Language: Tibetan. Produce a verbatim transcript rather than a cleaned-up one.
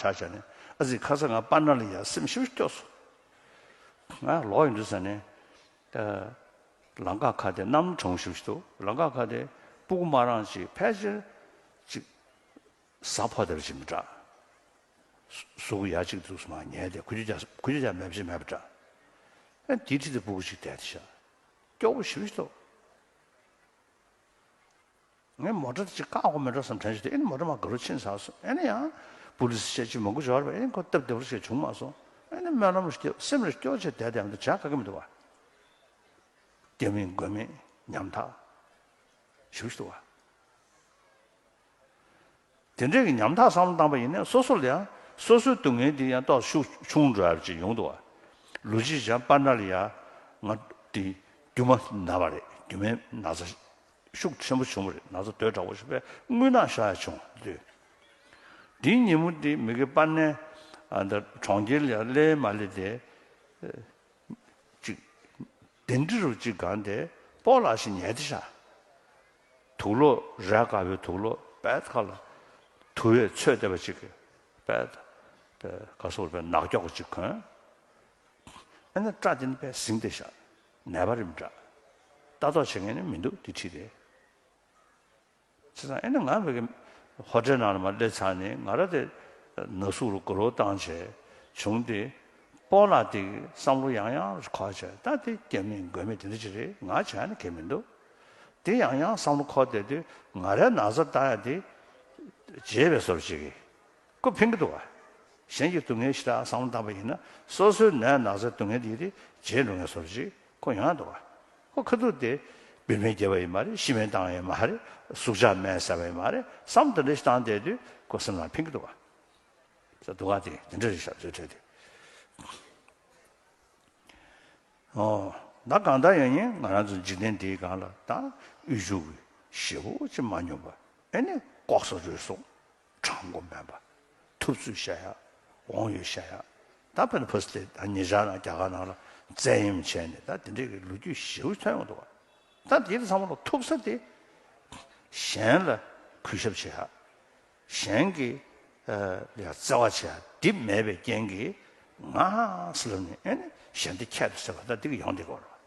ཆ་བཞག་ནས། ཨ་ཙི་ཁ་སང་ང་པར་སྣ་ལ་ཡ་སེམས་ཞེ་པོ་སྐྱོ་སོང་། ང་ལོག་ཡོང་དུས་ཙ་ནས། ཨ། ལམ་ཁ་ཁ་དེ་གནམ་གྲང་ཞེ་པོ་ཞིག་འདུག་ལམ་ཁ་ཁ་དེ་སྤུ་གུ་མ་རང་ཅིག་ཕལ་ཆེར་ཅིག་གཟའ་ཕོག་བསྡད་པ་ཅིག་མི་འདྲ། གཟུགས་ཡ་གཅིག་འདུག་སེ་མར་ཉལ་ཏེ་གུ་ཅོ་རྒྱག་གུ་ཅོ་རྒྱག་མེད་པ་ཅིག་མེད་པ་འདྲ། ཨ་དེའི་འཁྲིས་དེ་སྤུ་གུ་ཅིག་བསྡད་དེ་ཤག་སྐྱོ་པོ་ཞེ་པོ་ཞིག་འདུག་ངས་མོ་ཊ་དེ་ཅིག་བཀག་དགོས་མེད་འགྲོ་བསམ་དྲན་བྱས་ཏེ། ཨེ་ནི་མོ་ཊ་མར་སྒུག་རོགས་ཕྱིན་ཚར་སོང་། ཨེ་ནི་ཡང་པུ་ལི་སི་བྱས་ཅིག་མང་པོ་འབྱོར་བས། ཨེ་ནི་ཁོ་སྟབས་བདེ་པོ་ཞིག་བྱུང་མ་སོང་། ཨེ་ནི་སྨོན་ལམ་ཞིག་བརྒྱབ། སེམས་ལ་སྐྱོ་བྱས་བསྡད་དེ་ཡང་འདི་བྱ་ག་གེ་མི་འདུག་བ། སྐྱབས་མེད་མགོན་མེད་ཉམ་ཐག་ཞེ་པོ་ཞིག་འདུག་བ། དེ་འདྲའི་གི་ཉམ་ཐག་བསམ་བློ་བཏང་པ་ཡིན་ན་སོ་སོ་ལ་ཡང་སོ་སོའི་སྡུག་བསྔལ་འདི་ཡང་ཏོག་ཤུགས་ཆུང་འགྲོ་ཡ་ཅིག་ཡོང་འདུག་བ། ལོ་གཅིག་ཙམ་པར་སྣ་ལ་ཡ་ང་འདི་རྒྱུ་མ་ན་བ་རེད། རྒྱུ་མའི་ན་ཚ་ཤུགས་ཆེན་པོ་བྱུང་བ་རེད། ན་ཚ་དོས་དྲག་པོ་ཞིག་པས་རྔུལ་ནག་ཤོར་ཡ་བྱུང་། དུས་འདིའི་ཉིན་མོ་འདི་མི་གི་པར་སྣ་ཨ་འདི་གྲོང་ཁྱེར་ལ་ཡ་སླེབས་མ་སླེབས་དེ། ཅིག་གདན་ཁྲི་རུ་ཅིག་སྒང་དེ་སྤོ་ལགས་ཤིག་ཉལ་ཏེ་ཤག་དུག་ལོག་རས་དཀར་པོའི་དུག་ལོག་པད་ཁ་ལ་དུ་བས་ཚོས་བསྡད་པ་ཅིག་གི་པད་པད་ག་སོགས་པའི་ནག་ཀྱོག་ཅིག་གོན། ཨ་ནི་སྐྲ་དེ་ནི་པད་ཟིང་སྟེ་ཤག་ནད་པ་རེད་མི་འདྲ། ལྟ་རྟོག་བྱེད་མཁན་ནི་མི་འདུག་དེ་འཁྲིས་དེ། བྱས་ཙང་ཨེ་ནི་ང་བའི་གི་ཧོ་ཊེལ་ནང་ལ་མར་སླེབས་ཚར་ནས་ང་རང་དེ་ན་ཟུག་ལ་སྒུག་རོགས་བཏང་བྱས་བྱུང་སྟེ། སྤོ་ལགས་དེ་གི་བསམ་བློ་ཡང་ཡང་འཁོར་བྱས། ད་དེ་སྐྱབས་མེད་མགོན་མེད་དེ་འདྲ་ཅིག་རེད། ང་བྱས་ནས་གལ་མི་འདུག་དེ་ཡང་ཡང་བསམ་བློ་འཁོར་བསྡད་དུས་ང་རའི་ན་ཚ་ལྟ་ཡ་དེ་བརྗེད་པའི་བཟོ་འདྲ་ཅིག་གི་ཁོ་ཕན་གྱི་འདུག་བ། གཞན་གྱི་སྡུག་བསྔལ་ཞེ་དྲག་བསམ་བློ་བཏང་པ་ཡིན་ན་སོ་སོའི་ནད་ན་ཚའི་སྡུག་བསྔལ་དེ་དེ་བརྗེད་འགྲོ་མཁན་བཟོ་འདྲ་ཅིག་ཁོ་ཡོང་ཡ་འདུག་བ། ཁོ་ཁ་ཐུག་དེ་བུད་མེད་རྒྱབ་པ་ཡིན་མ་རེད། ཤི་རྨས་བཏང་ཡ་ཡིན་མ་རེད། སྲོག་ཆགས་རྨས་བསད་པ་ཡིན་མ་རེད། བསམ་དེ་འདྲ་ཞིག་བཏང་བསྡད་དུས་ཁོ་སེམས་ལ་ཕན་གྱི་འདུག་བ། ས་སྡུག་ག་དེ་དེ་འདྲ་རེད་ཤག་ཚོད་ཁྲལ་དེ། ཨོ། ད་གང་ལྟར་ཡང་ཡིན་ང་རང་ཚོ་འཇིག་རྟེན་འདིའི་སྒང་ལ་ད་དབུལ་ཕྱུག་གི་ཞེ་པོ་ཅིག་མ་སྙོམས་པ། ཨེ་ནི་ལྐོག་ཟ་རུལ་སུངས་དྲང་པོ་མེད་པ། ཐུབ་ཚོད་བཤད་ཡ། དབང་ཡོད་བཤད་ཡ། ད་དཔེར་ན་ཕ་སི་ཏེ་ད་ཉེ་ཆར་ནང་རྒྱ་གར་ནང་ལ་བཙན་གཡེམ་བྱས་ནས་ད་དེ་འདྲའི་གི་ལོ་རྒྱུས་ཞེ་པོ་ཐོན་ཡོང་འདུག་བ། ད་དེ་ཚང་མ་ལ་ཐུག་ས་དེ་གཞན་ལ་གུས་ཞབས་བྱེད་ཡ། གཞན་གྱི་ཨ་ལ་ཡ་བརྩེ་བ་བྱེད་ཡ་འདི་མེད་པའི་རྐྱེན་གྱིས་ང་ཟེར་ལབ་ནས་ཨེ་ནི་གཞན་དེ་ཁྱད་དུ་བསད་པ་ད་འདི་གི་ཡོང་བསྡད་ཀྱི་ཡོད་རེད་བ།